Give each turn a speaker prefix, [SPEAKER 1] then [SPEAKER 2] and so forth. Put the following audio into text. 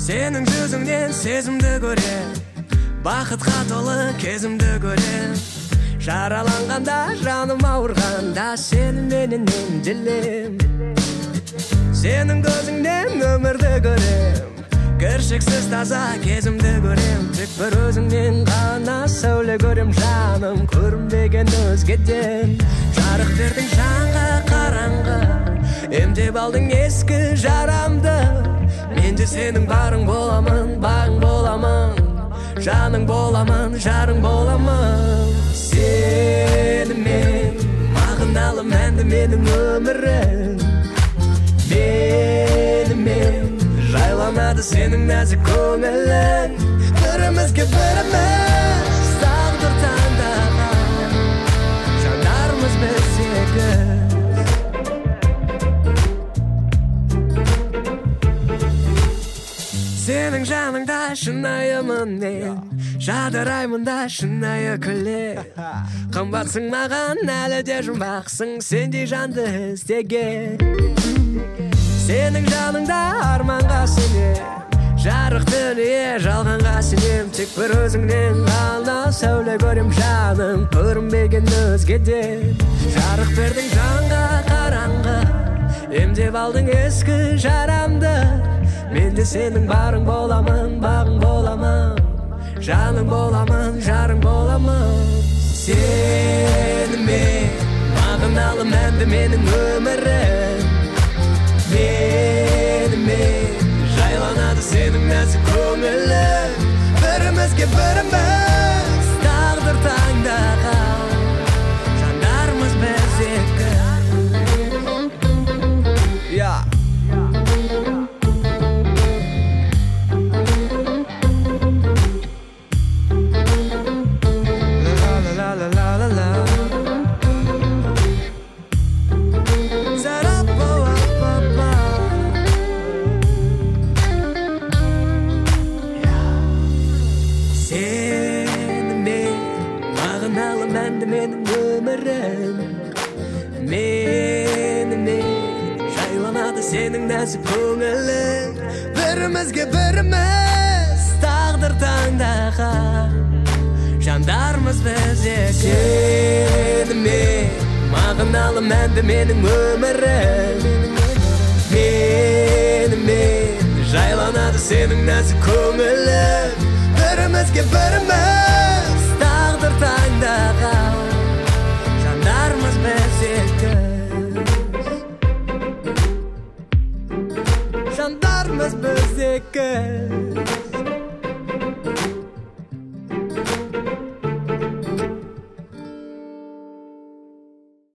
[SPEAKER 1] Сенің жүзіңнен сезімді көрем, бақытқа толы кезімді көрем. Жараланғанда, жаным ауырғанда, сеніменен емделем. Сенің көзіңнен өмірді көрем, кіршіксіз таза кезімді көрем. Тек бір өзіңнен ғана сәуле көрем, жаным көрінбеген өзгеден. Жарық бердің жанға қараңғы, емдеп алдың ескі жарамды. Мен де сенің барың боламын, бағың боламын, жаның боламын, жарың боламын. Сенімен мағыналы мәнді менің өмірім, менімен жайланады сенің нәзік көңілің. Бірімізге біріміз тағдыр таңдаған жандармыз біз екі. Сенің жаныңда шынайымын мен, жадыраймын да шынайы күле. Қымбатсың маған, әлі де жұмбақсың, сендей жанды іздеген. Сенің жаныңда арманға сенем, жарық дүние жалғанға сенем. Тек бір өзіңнен ғана сәуле көрем, жаным көрінбеген өзгеден. Жарық бердің жанға қараңғы, емдеп алдың ескі жарамды. Мен де сенің барың боламын, бағың боламын, жаның боламын, жарың боламын. Сенімен мағыналы мәнді менің өмірім, менімен жайланады сенің нәзік көңілің. Бірімізге біріміз тағдыр таңдаған жандармыз біз екі. Я. Сенімен мағыналы мәнді менің өмірім, менімен жайланады сенің нәзік көңілің. Бірімізге біріміз тағдыр таңдаған жандармыз біз екі. Сенімен мағыналы мәнді менің өмірім, менімен жайланады сенің нәзік көңілің. Бірімізге біріміз тағдыр таңдаған жандармыз біз екі. Жандармыз біз екі.